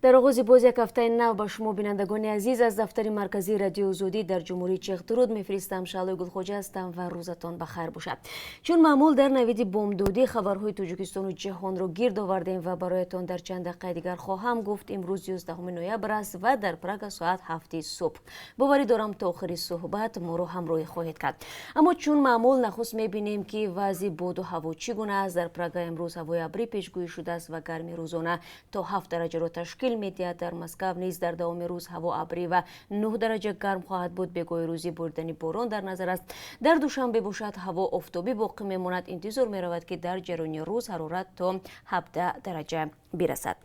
Дар оғози боз як ҳафтаи нав ба шумо, бинандагони азиз, аз дафтари марказии Радиои Озодӣ дар Ҷумҳурии Чех дуруд мефиристам. Шаҳлои Гулхоҷа ҳастам ва рӯзатон ба хайр бошад. Чун маъмул, дар навиди бомдодӣ хабарҳои Тоҷикистону ҷаҳонро гирд овардем ва бароятон дар чанд дақиқаи дигар хоҳам гуфт. Имрӯз 11 ноябр аст ва дар Прага соат 7-и субҳ. Боварӣ дорам, то охири суҳбат моро ҳамроҳӣ хоҳед кард. Аммо чун маъмул нахуст мебинем, ки вазъи боду ҳаво чӣ гуна аст. Дар Прага имрӯз ҳавои абрӣ пешгӯӣ шудааст ва гарми рӯзона то 7 дараҷаро ташкил медиҳад. Дар Москав низ дар давоми рӯз ҳаво абрӣ ва 9 дараҷа гарм хоҳад буд. Бегоҳи рӯзӣ боридани борон дар назар аст. Дар Душанбе бошад, ҳаво офтобӣ боқӣ мемонад. Интизор меравад, ки дар ҷараёни рӯз ҳарорат то 17 дараҷа бирасад.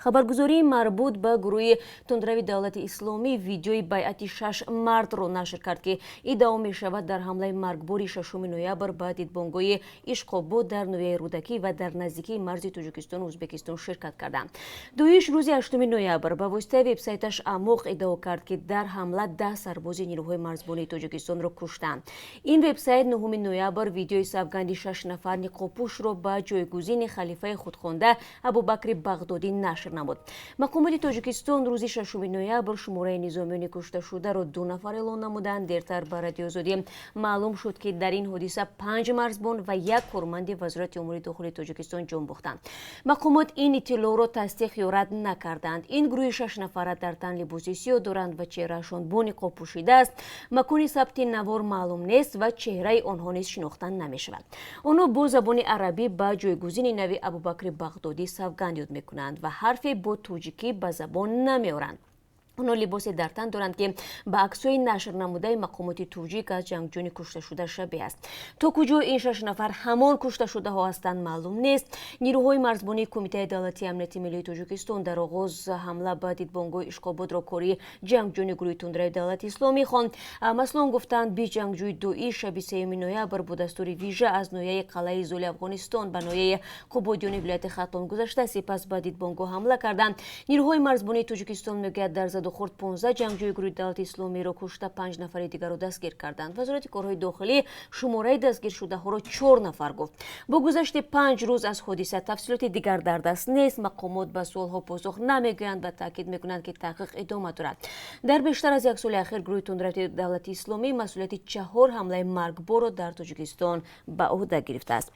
Хабаргузории марбут ба гурӯҳи тундрави Давлати Исломӣ видеои байъати шаш мардро нашр кард, ки иддао мешавад, дар ҳамлаи маргбори 6 ноябр ба дидбонгоҳи Ишқобод дар ноҳияи Рӯдакӣ ва дар наздикии марзи Тоҷикистону Ӯзбекистон ширкат карданд. ДОИШ рӯзи 8 ноябр ба воситаи вебсайташ Амоқ иддао кард, ки дар ҳамла 10 сарбози нирӯҳои марзбонии Тоҷикистонро куштанд. Ин вебсайт 9 ноябр видеои савганди шаш нафар ниқобпӯшро ба ҷойгузини халифаи худхонда Абубакри Бағдодӣ нашр намуд. Мақомоти Тоҷикистон рӯзи 6 ноябр шумораи низомиёни кушташударо ду нафар эълон намуданд. Дертар ба Радиои Озодӣ маълум шуд, ки дар ин ҳодиса панҷ марзбон ва як корманди Вазорати умури дохилии Тоҷикистон ҷон бохтанд. Мақомот ин иттилоъро тасдиқ ё рад накарданд. Ин гурӯҳи шашнафара дар тан либоси сиёҳ доранд ва чеҳраашон бо ниқоб пӯшидааст. Макони сабти навор маълум нест ва чеҳраи онҳо низ шинохта намешавад. Онҳо бо забони арабӣ ба ҷойгузини нави Абубакри Бағдодӣ савганд ёд мекунанд ва ҳарфе бо тоҷикӣ ба забон намеоранд. Онҳо либосе дар тан доранд, ки ба аксҳои нашрнамудаи мақомоти тоҷик аз ҷангҷӯёни кушташуда шабеҳ аст. То куҷо ин шаш нафар ҳамон кушташудаҳо ҳастанд, маълум нест. Нирӯҳои марзбонии Кумитаи давлатии амнияти миллии Тоҷикистон дар оғоз ҳамла ба дидбонгоҳи Ишқободро кори ҷангҷӯёни гурӯҳи тундрави Давлати Исломӣ хонд. Масъулон гуфтанд, 20 ҷангҷӯи ДОИШ шаби 3 ноябр бо дастури вижа аз ноҳияи Қалъаи Золи Афғонистон ба ноҳияи Қубодиёни вилояти Хатлон гузашта, сипас ба дидбонгоҳ ҳамла карданд. Нирӯҳои марзбонии Тоҷикистон мегӯяд, дар задухӯрд 15 ҷангҷӯи гурӯҳи Давлати Исломиро кушта, панҷ нафари дигарро дастгир карданд. Вазорати корҳои дохилӣ шумораи дастгиршудаҳоро чор нафар гуфт. Бо гузашти 5 рӯз аз ҳодиса тафсилоти дигар дар даст нест. Мақомот ба суолҳо посух намегӯянд ва таъкид мекунанд, ки таҳқиқ идома дорад. Дар бештар аз як соли ахир гурӯҳи тундрави Давлати Исломӣ масъулияти чаҳор ҳамлаи маргборро дар Тоҷикистон ба ӯҳда гирифтааст.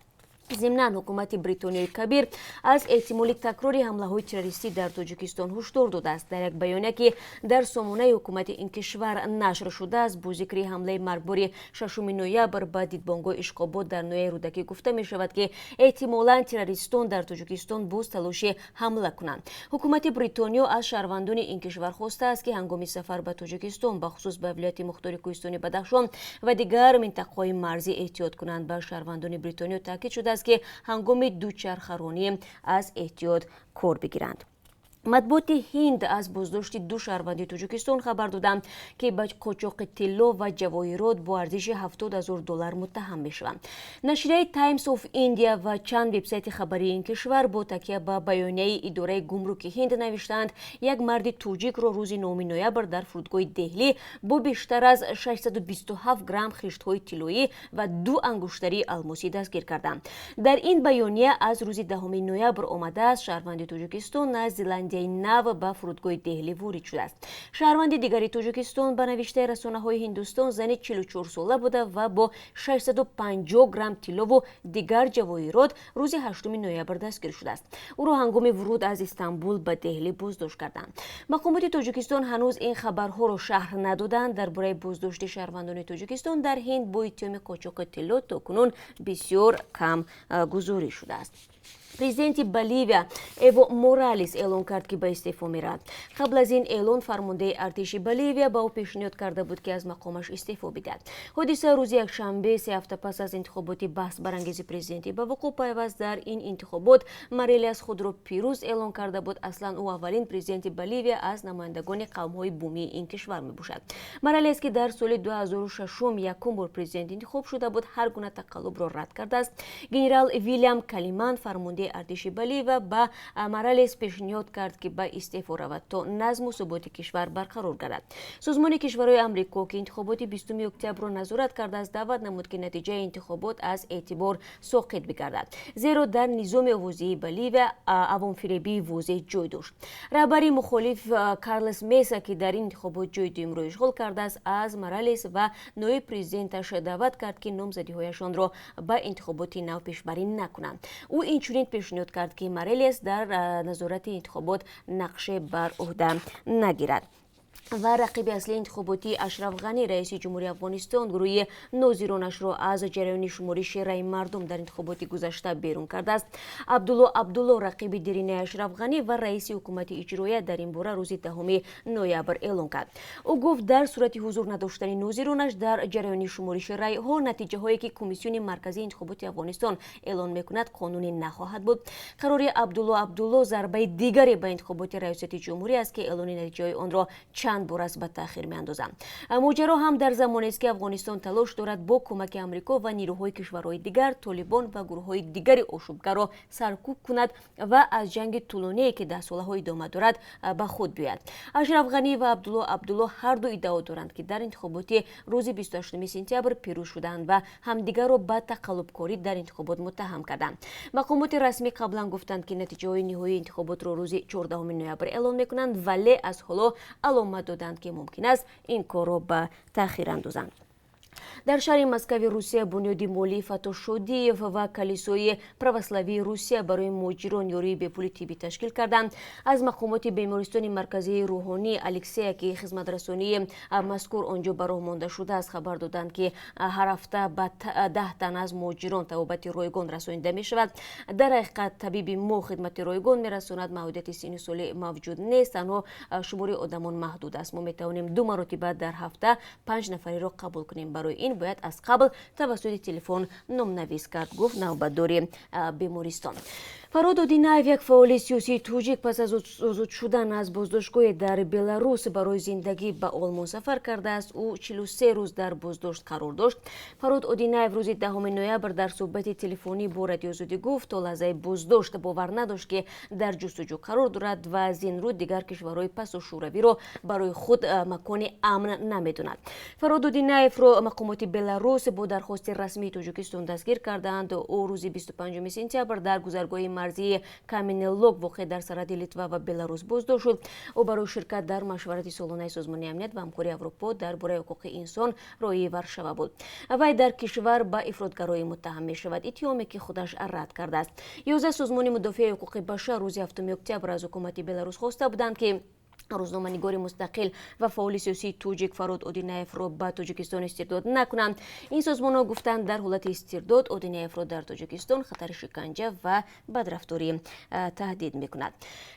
Зимнан, ҳукумати Бритониёи Кабир аз эҳтимоли такрори ҳамлаҳои террористӣ дар Тоҷикистон ҳушдор додааст. Дар як баёния, ки дар сомонаи ҳукумати ин кишвар нашр шудааст, бо зикри ҳамлаи маргбори 6 ноябр ба дидбонгоҳи Ишқобод дар ноҳияи Рӯдакӣ гуфта мешавад, ки эҳтимолан террористон дар Тоҷикистон боз талоши ҳамла кунанд. Ҳукумати Бритониё аз шаҳрвандони ин кишвар хостааст, ки ҳангоми сафар ба Тоҷикистон, бахусус ба вилояти мухтори кӯҳистони Бадахшон ва дигар минтақаҳои марзӣ, эҳтиёт кунанд. Ба шаҳрвандони Бритониё таъкид шудааст, ки ҳангоми дучархаронӣ аз эҳтиёт кор бигиранд. Матбуоти Ҳинд аз боздошти ду шаҳрванди Тоҷикистон хабар доданд, ки ба қочоқи тилло ва ҷавоҳирот бо арзиши 70 000 доллар муттаҳам мешаванд. Нашрияи Times of India ва чанд вебсайти хабарии ин кишвар бо такя ба баёнияи идораи гумруки Ҳинд навиштаанд, як марди тоҷикро рӯзи 9 ноябр дар фурудгоҳи Деҳлӣ бо бештар аз 627 грамм хиштҳои тиллоӣ ва ду ангуштарии алмосӣ дастгир карданд. Дар ин баёния аз рӯзи 10 ноябр омадааст, шаҳрванди Тоҷикистон аз Зеландияи Нав ба фурудгоҳи Деҳлӣ ворид шудааст. Шаҳрванди дигари Тоҷикистон, ба навиштаи расонаҳои Ҳиндустон, зани 44сола буда ва бо 650 грамм тиллову дигар ҷавоҳирот рӯзи 8 ноябр дастгир шудааст. Ӯро ҳангоми вуруд аз Истанбул ба Деҳлӣ боздошт карданд. Мақомоти Тоҷикистон ҳанӯз ин хабарҳоро шарҳ надоданд. Дар бораи боздошти шаҳрвандони Тоҷикистон дар Ҳинд бо иттиҳоми қочоқи тилло то кунун бисёр кам гузориш шудааст. Президенти Боливия Эво Моралес эълон кард, ки ба истеъфо меравад. Қабл аз ин эълон фармондеҳи артиши Боливия ба ӯ пешниҳод карда буд, ки аз мақомаш истеъфо бидиҳад. Ҳодиса рӯзи якшанбе, 3 ҳафта пас аз интихоботи баҳсбарангези президентӣ ба вуқӯъ пайваст. Дар ин интихобот Моралес худро пирӯз эълон карда буд. Аслан ӯ аввалин президенти Боливия аз намояндагони қавмҳои бумии ин кишвар мебошад. Моралес, ки дар соли 2006 якум бор президент интихоб шуда буд, ҳар гуна тақаллубро рад кардааст. Генерал Вилям Калиман, фармондеҳи Фармондеҳи артиши Боливия ба Моралес пешниҳод кард, ки ба истеъфо равад, то назму суботи кишвар барқарор гардад. Созмони кишварҳои Амрико, ки интихоботи 20 октябрро назорат кардааст, даъват намуд, ки натиҷаи интихобот аз эътибор соқит бигардад, зеро дар низоми овоздиҳии Боливия авомфиребии возеҳ ҷой дошт. Раҳбари мухолиф Карлос Меса, ки дар ин интихобот ҷои дуюмро ишғол кардааст, аз Моралес ва ноиб президенташ даъват кард, ки номзадиҳояшонро ба интихоботи нав пешбарӣ накунанд. Ӯ инчунин пешниҳод кард, ки Моралес дар назорати интихобот нақше бар ӯҳда нагирад. Ва рақиби аслии интихоботии Ашраф Ғанӣ, раиси ҷумҳурии Афғонистон, гурӯҳи нозиронашро аз ҷараёни шумориши раи мардум дар интихоботи гузашта берун кардааст. Абдулло Абдулло, рақиби диринаи Ашраф Ғанӣ ва раиси ҳукумати иҷроия, дар ин бора рӯзи 10 ноябр эълон кард. Ӯ гуфт, дар сурати ҳузур надоштани нозиронаш дар ҷараёни шумориши райҳо, натиҷаҳое ки Комиссиони марказии интихоботи Афғонистон эълон мекунад, қонунӣ нахоҳад буд. Қарори Абдулло Абдулло зарбаи дигаре ба интихоботи раёсати ҷумҳурӣ аст, ки эълони натиҷаҳои онро чанд бор аст ба таъхир меандозанд. Моҷаро ҳам дар замонест, ки Афғонистон талош дорад бо кӯмаки Амрико ва нирӯҳои кишварҳои дигар Толибон ва гурӯҳҳои дигари ошӯбгарро саркӯб кунад ва аз ҷанги тӯлоние, ки даҳсолаҳо идома дорад, ба худ биёяд. Ашраф Ғанӣ ва Абдулло Абдулло ҳарду иддао доранд, ки дар интихоботи рӯзи 28 сентябр пирӯз шуданд ва ҳамдигарро ба тақаллубкорӣ дар интихобот муттаҳам карданд. Мақомоти расмӣ қаблан гуфтанд, ки натиҷаҳои ниҳоии интихоботро рӯзи 14 ноябр эълон мекунанд, вале аз ҳоло аломат доданд, ки мумкин аст ин корро ба таъхир андозанд. Дар шаҳри Москави Русия бунёди молии Фато Шодиев ва калисои православии Русия барои муҳоҷирон ёрии бепули тиббӣ ташкил карданд. Аз мақомоти бемористони марказии рӯҳонӣ Алексея, ки хизматрасонии мазкур он ҷо ба роҳ монда шудааст, хабар доданд, ки ҳар ҳафта ба 10 тан аз муҳоҷирон табобати ройгон расонида мешавад. Дар ҳақиқат, табиби мо хидмати ройгон мерасонад. Маҳдудияти синну солӣ мавҷуд нест, танҳо шумори одамон маҳдуд аст. Мо метавонем ду маротиба дар ҳафта панҷ нафареро қабул кунем. Барои ин бояд аз қабл тавассути телефон номнавис кард, гуфт навбатдори бемористон. Фарҳод Одинаев, як фаъоли сиёсии тоҷик, пас аз озод шудан аз боздоштгоҳе дар Беларус барои зиндагӣ ба Олмон сафар кардааст. Ӯ 43 рӯз дар боздошт қарор дошт. Фарҳод Одинаев рӯзи 10 ноябр дар суҳбати телефонӣ бо Радиоозодӣ гуфт, то лаҳзаи боздошт бовар надошт, ки дар ҷустуҷӯ қарор дорад, ва аз ин рӯ дигар кишварҳои пасу шӯравиро барои худ макони амн намедонад. Фарҳод Одинаевро мақомоти Беларус бо дархости расмии Тоҷикистон дастгир кардаанд. Ӯ рӯзи 25 сентябр дар гузаргоҳи марзии Каменный Лог, воқеъ дар сарҳади Литва ва Беларус, боздошт шуд. Ӯ барои ширкат дар машварати солонаи Созмони амният ва ҳамкории Аврупо дар бораи ҳуқуқи инсон роҳии Варшава буд. Вай дар кишвар ба ифротгароӣ муттаҳам мешавад, иттиҳоме ки худаш рад кардааст. 11 созмони мудофиаи ҳуқуқи башар рӯзи 7 октябр аз ҳукумати Беларус хоста буданд, ки рӯзноманигори мустақил ва фаъоли сиёсии тоҷик Фарҳод Одинаевро ба Тоҷикистон истирдод накунанд. Ин созмонҳо гуфтанд, дар ҳолати истирдод Одинаевро дар Тоҷикистон хатари шиканҷа ва бадрафторӣ таҳдид мекунад.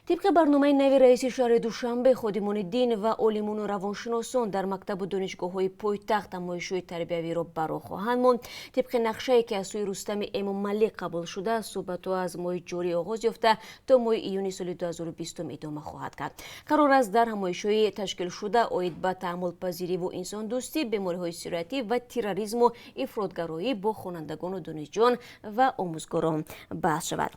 Тибқи барномаи нави раиси шаҳри Душанбе, ходимони дин ва олимону равоншиносон дар мактабу донишгоҳҳои пойтахт ҳамоишҳои тарбиявиро ба роҳ хоҳанд монд. Тибқи нақшае, ки аз сӯи Рустами Эмомалӣ қабул шудааст, суҳбатҳо аз моҳи ҷорӣ оғоз ёфта, то моҳи июни соли 2020 идома хоҳад кард. Қарор аст дар ҳамоишҳои ташкилшуда оид ба таҳаммулпазириву инсондӯстӣ, бемориҳои сироятӣ ва терроризму ифротгароӣ бо хонандагону донишҷӯён ва омӯзгорон баҳс шавад.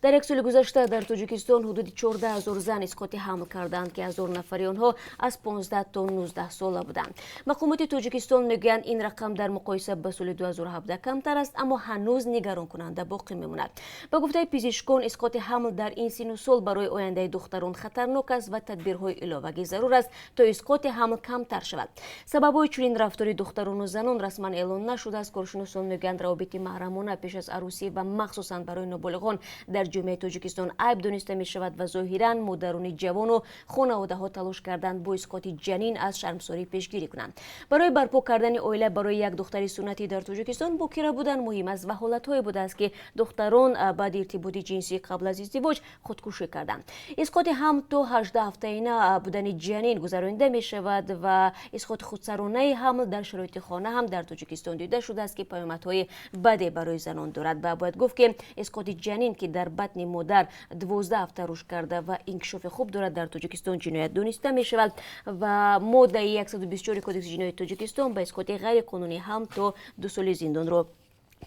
Дар як соли гузашта дар Тоҷикистон ҳудуди 14 000 зан исқоти ҳамл карданд, ки 1000 нафари онҳо аз 15 то 19 сола буданд. Мақомоти Тоҷикистон мегӯянд, ин рақам дар муқоиса ба соли 2017 камтар аст, аммо ҳанӯз нигаронкунанда боқӣ мемонад. Ба гуфтаи пизишкон, исқоти ҳамл дар ин синну сол барои ояндаи духтарон хатарнок аст ва тадбирҳои иловагӣ зарур аст, то исқоти ҳамл камтар шавад. Сабабҳои чунин рафтори духтарону занон расман эълон нашудааст. Коршиносон мегӯянд, равобити маҳрамона пеш аз арӯсӣ ва махсусан барои ноболиғон дар ҷомеаи Тоҷикистон айб дониста мешавад ва зоҳиран модарони ҷавону хонаводаҳо талош карданд бо исқоти ҷанин аз шармсорӣ пешгирӣ кунанд. Барои барпо кардани оила барои як духтари суннатӣ дар Тоҷикистон бокира будан муҳим аст ва ҳолатҳое будааст, ки духтарон баъди иртиботи ҷинсӣ қабл аз издивоҷ худкушӣ карданд. Исқоти ҳамл то 18 ҳафтаина будани ҷанин гузаронида мешавад ва исқоти худсаронаи ҳамл дар шароити хона ҳам дар Тоҷикистон дида шудааст, ки паёмадҳои баде барои занон дорад. Ва бояд гуфт, ки исқоти ҷанин, ки дар батни модар 12 ҳафта рушд карда ва инкишофи хуб дорад, дар Тоҷикистон ҷиноят дониста мешавад ва моддаи 124 Кодекси ҷиноии Тоҷикистон ба исқоти ғайриқонунии ҳамл то 2 соли зиндонро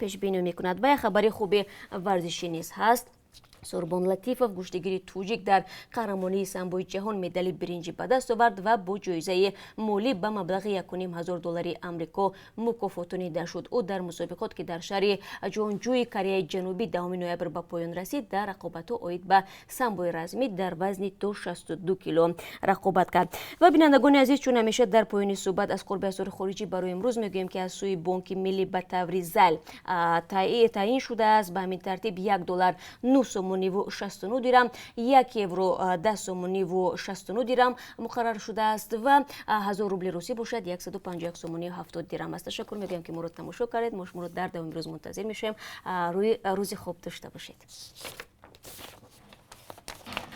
Пешбинӣ мекунад. Ва як хабари хуби варзишӣ низ ҳаст. Сурбон Латифов, гӯштигири тоҷик, дар қаҳрамонии самбои ҷаҳон медали биринҷӣ ба даст овард ва бо ҷоизаи молӣ ба маблағи 1500 доллари Амрико мукофотонида шуд. Ӯ дар мусобиқот, ки дар шаҳри Ҷонҷӯи Кореяи Ҷанубӣ 10 ноябр ба поён расид, дар рақобатҳо оид ба самбои размӣ дар вазни то 62 кило рақобат кард. Ва, бинандагони азиз, чун ҳамеша дар поёни суҳбат аз қурби асъори хориҷӣ барои имрӯз мегӯем, ки аз сӯи Бонки Миллӣ ба таври зайл таъин шудааст. Ба ҳамин тартиб, 1 доллар 9 сомониву 69 дирам, 1 евро 10 сомониву 69 дирам муқаррар шудааст ва 1000 рубли русӣ бошад 151 сомонию 70 дирам аст. Ташаккур мегӯям, ки моро тамошо кардед. Мо шуморо дар давоми рӯз мунтазир мешавем. Рӯзи хуб дошта бошед.